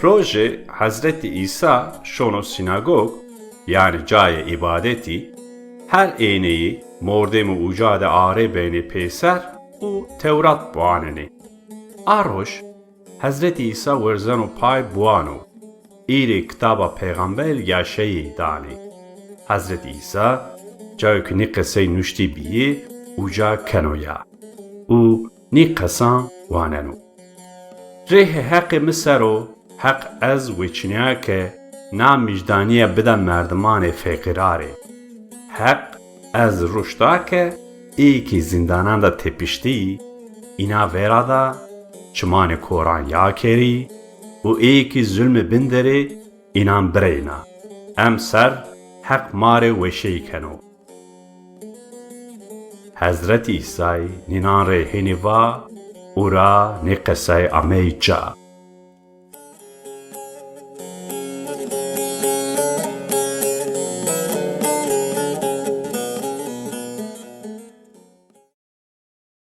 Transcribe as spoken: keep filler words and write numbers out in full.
Roje Hezretî Îsa şono sînagog, yanî cayê îbadetî, her êneyî mordemî uca de arê benê pêser û Tewrat biwanenê. A roj Hezretî Îsa werzeno pay biwano, î rê kitaba Peyxamber Yaşayî danê. Hezretî Îsa cayo ke nî qesey nuştî bîyê, uca keno ya û nî qesan waneno. Rêhê Heqê mi ser o, Heq ez weçînaya ke na mijdanîye bida merdimanê feqîra rê. Heq ez ruşta ke ê kî zîndanan de tepiştî, înan verada, çimanê koran ya kerî û ê kî zulmê bin de rê înan bireyna. Emser Heq ma rê weşey keno. Hezretî Îsayî nînan rê hênî va û ra nê qesay amey ca.